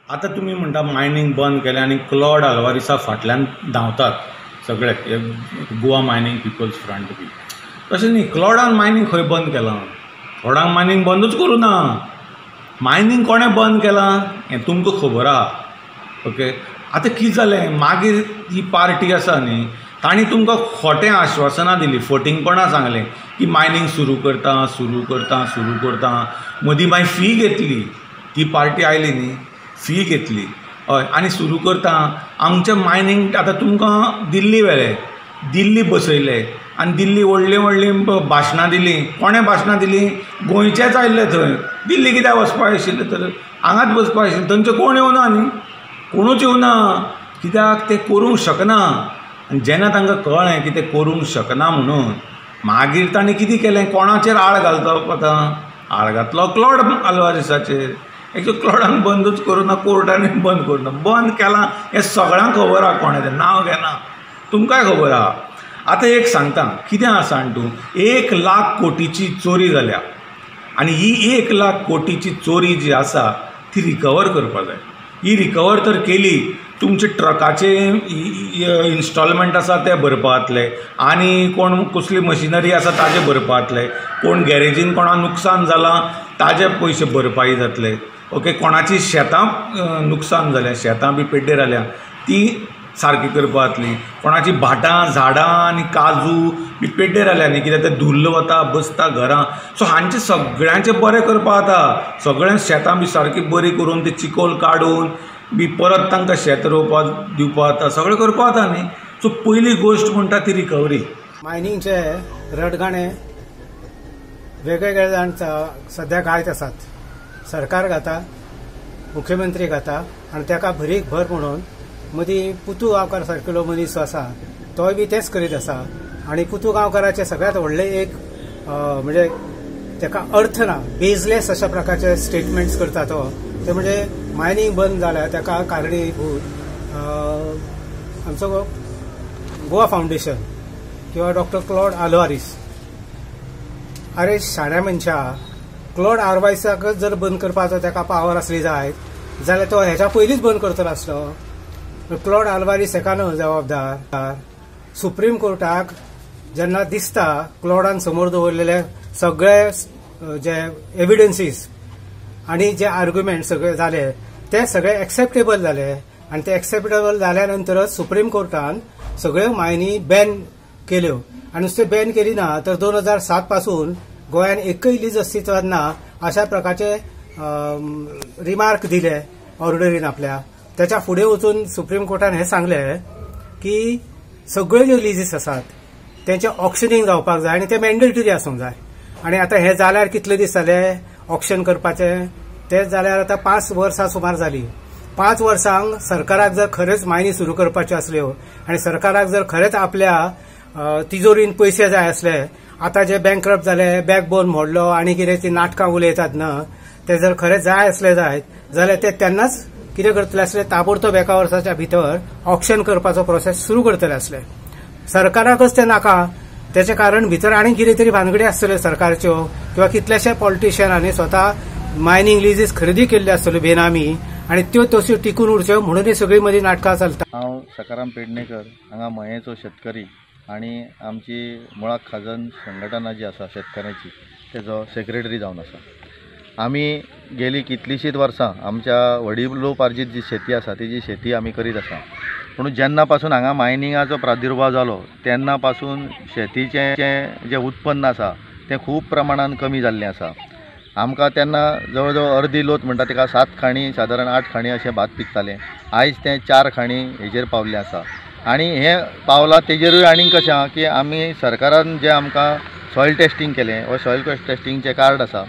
आतां तुमी म्हणटा मायनींग बंद केलें आनी क्लॉड आल्वारीसा फाटल्यान धांवतात सगळे, गोवा मायनींग पिपल्स फ्रंट बी. तशें न्ही, क्लॉडान मायनींग खंय बंद केलां? क्लॉडान मायनींग बंदूच करूं ना. मायनींग कोणें बंद केलां हें तुमकां खबर आहा. ओके, आतां कितें जालें, मागीर ही पार्टी आसा न्ही, तांणी तुमकां खोटें आश्वासनां दिलीं, फटींगपणां सांगलें की मायनींग सुरू करता सुरू करता सुरू करता. मदीं मागीर फी घेतली, ती पार्टी आयली न्ही, फी घेतली, हय, आनी सुरू करता. आमचें मायनींग आतां तुमकां दिल्ली व्हेले, दिल्ली बसयले आनी दिल्ली व्हडलीं व्हडलीं भाशणां दिलीं. कोणें भाशणां दिलीं? गोंयचेच आयिल्ले थंय. दिल्ली कित्याक वचपा आशिल्लें तर? हांगाच बसपा आशिल्लें. थंयचे कोण येवना न्ही, कोणूच येवना. कित्याक? तें करूंक शकना. आनी जेन्ना तांकां कळ्ळें की तें करूंक शकना म्हणून, मागीर तांणी कितें केलें, कोणाचेर आळ घालता आतां? आळ घातलो क्लॉड आल्वारीसाचेर. एक्चुअली क्लॉडान बंदूच करूं ना, कोर्टानूय बंद करूं ना. बंद केलां हें सगळ्यांक खबर आहा, कोणें तें नांव घेना, तुमकांय खबर आहा. आतां एक सांगता कितें आसा जाण तूं, 1 लाख कोटीची चोरी जाल्या आनी ही 1 लाख कोटीची चोरी जी आसा ती रिकवर करपा जाय. ही रिकवर तर केली, तुमचे ट्रकाचे इन्स्टॉलमेंट आसा ते भरपा जातले, आनी कोण कसली मशिनरी आसा ताजे भरपा जातले, कोण गॅरेजीन कोणाक नुकसान जालां ताजे पयशे भरपाई जातले. ओके, कोणाची शेतां नुकसान जाल्या, शेतां बी पेड्डेर जाल्या ती सारकी करपा जातली, कोणाची भाटां झाडां आनी काजू बी पेड्डेर जाल्या न्ही, कित्याक ते धुल्ल वता बसता घरां. सो हांचें सगळ्यांचें बरें करपा जाता. सगळें शेतां बी सारकी बरी करून ते चिकोल काडून बी परत तांकां शेत रोवपाक दिवपा जाता, सगळें करपा जाता न्ही. सो पयली गोश्ट म्हणटा ती रिकवरी. मायनिंगचे रडगाणे वेगवेगळे जाण सध्या गायत आसात. सरकार गाता, मुख्यमंत्री गाता आनी ताका भरीक भर म्हणून मदीं पुतू गांवकार सारकिलो मनीस आसा तोय बी तेंच करीत आसा. आनी पुतू गांवकाराचें सगळ्यांत व्हडलें एक म्हणजे ताका अर्थ ना, बेजलेस अशा प्रकारचे स्टेटमेंट्स करता तो, ते म्हणजे मायनींग बंद जाल्यार ताका कारणीभूत आमचो गोवा फावंडेशन किंवा डॉक्टर क्लॉड आल्वारीस. अरे शाण्या मनशा, क्लॉड आल्वारीसाकच जर बंद करपाचो ताका पावर आसली जायत जाल्यार तो हेच्या पयलींच बंद करतलो आसलो. क्लॉड आल्वारीस हेका न्हू जबाबदार. सुप्रीम कोर्टाक जेन्ना दिसता क्लॉडान समोर दवरलेले सगळे जे एविडन्सीस आनी जे आर्ग्युमेंट सगळे जाले ते सगळे एक्सेप्टेबल जाले, आनी ते एक्सेप्टेबल जाल्या नंतरच सुप्रीम कोर्टान सगळ्यो मायनी बॅन केल्यो. आनी नुस्तें बॅन केली ना तर 2007 पासून गोंयान एकय लीज अस्तित्वात ना अशा प्रकारचे रिमार्क दिले ऑर्डरीन आपल्या. त्याच्या फुडें वचून सुप्रीम कोर्टान हें सांगलें की सगळे ज्यो लिजीस आसात तेंचें ऑक्शनिंग जावपाक जाय आनी तें मॅन्डेटरी आसूंक जाय. आनी आतां हें जाल्यार कितले दीस जाले ऑक्शन करपाचें, तें जाल्यार आतां 5 वर्सां सुमार जालीं. 5 वर्सांक सरकाराक जर खरेंच मायनी सुरू करपाच्यो आसल्यो आनी सरकाराक जर खरेंच आपल्या तिजोरीन पयशे जाय आसले, आतां जे बँकरप्ट जाले, बॅकबोन मोडलो आनी कितें ती नाटकां उलयतात ना, ते जर खरेंच जाय आसले जायत जाल्यार ते तेन्नाच कितें करतले आसले, ताबडतोब एका वर्साच्या भितर ऑक्शन करपाचो प्रोसेस सुरू करतले आसले. सरकाराकच ते नाका, तेचें कारण भितर आनी कितें तरी भानगडी आसतल्यो सरकारच्यो, किंवा कितलेशे पॉलिटिशियनांनी स्वता मायनींग लिजीस खरेदी केल्ल्यो आसतल्यो बेनामी आनी त्यो तश्यो टिकून उरच्यो म्हणून ही सगळीं मदीं नाटकां चलता. हांव सकाराम पेडणेकर, हांगा मयेचो शेतकरी आनी आमची मुळाक खाजन संघटना जी आसा शेतकऱ्यांची तेजो सेक्रेटरी जावन आसा. आमी गेली कितलींशींच वर्सां आमच्या वडिलोपार्जीत जी शेती आसा तेजी शेती आमी करीत आसा. पूण जेन्ना पासून हांगा मायनिंगाचो प्रादुर्भाव जालो तेन्ना पासून शेतीचें जें उत्पन्न आसा तें खूब प्रमाणान कमी जाल्लें आसा. आमकां तेन्ना जवळ जवळ अर्दी लोत म्हणटा ताका 7 खाणी, सादारण 8 खाणी अशें भात पिकतालें. आयज तें 4 खाणी हेजेर पावल्लें आसा. आनी हें पावलां तेजेरूय आनीक कशें आहा की आमी सरकारान जें आमकां सॉयल टेस्टींग केलें वा सॉयल टेस्टिंगचें कार्ड आसा,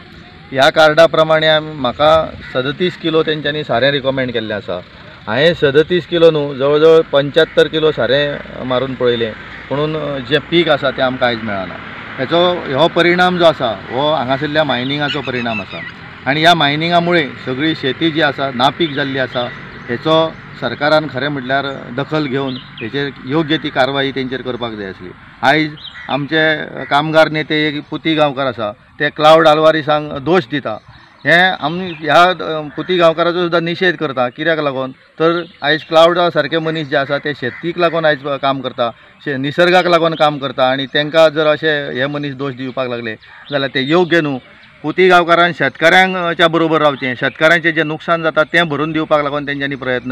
ह्या कार्डा प्रमाणे म्हाका 37 किलो तेंच्यांनी सारें रिकमेंड केल्लें आसा. हांवें 37 किलो न्हू, जवळ जवळ 75 किलो सारें मारून पळयलें, पुणून जें पीक आसा तें आमकां आयज मेळना. हेचो हो परिणाम जो आसा हो हांगासरल्या मायनिंगाचो परिणाम आसा आनी ह्या मायनिंगा मुळे सगळी शेती जी आसा नापीक जाल्ली आसा. हेचो सरकारान खरें म्हटल्यार दखल घेवन हेचेर योग्य ती कारवाई तेंचेर करपाक जाय आसली. आयज आमचे कामगार नेते एक पुती गांवकार आसा, ते क्लावड आल्वारीसांक दोश दिता. हें आमी ह्या पुती गांवकाराचो सुद्दां निशेध करता. कित्याक लागून तर आयज क्लावडा सारके मनीस जे आसा ते शेतीक लागून आयज काम करता, निसर्गाक लागून काम करता आनी तांकां जर अशें हे मनीस दोश दिवपाक लागले जाल्यार ते योग्य न्हू. पुती गांवकारान शेतकाऱ्यांच्या बरोबर रावचें, शेतकाऱ्यांचें जें नुकसान जाता तें भरून दिवपाक लागून तेंच्यांनी प्रयत्न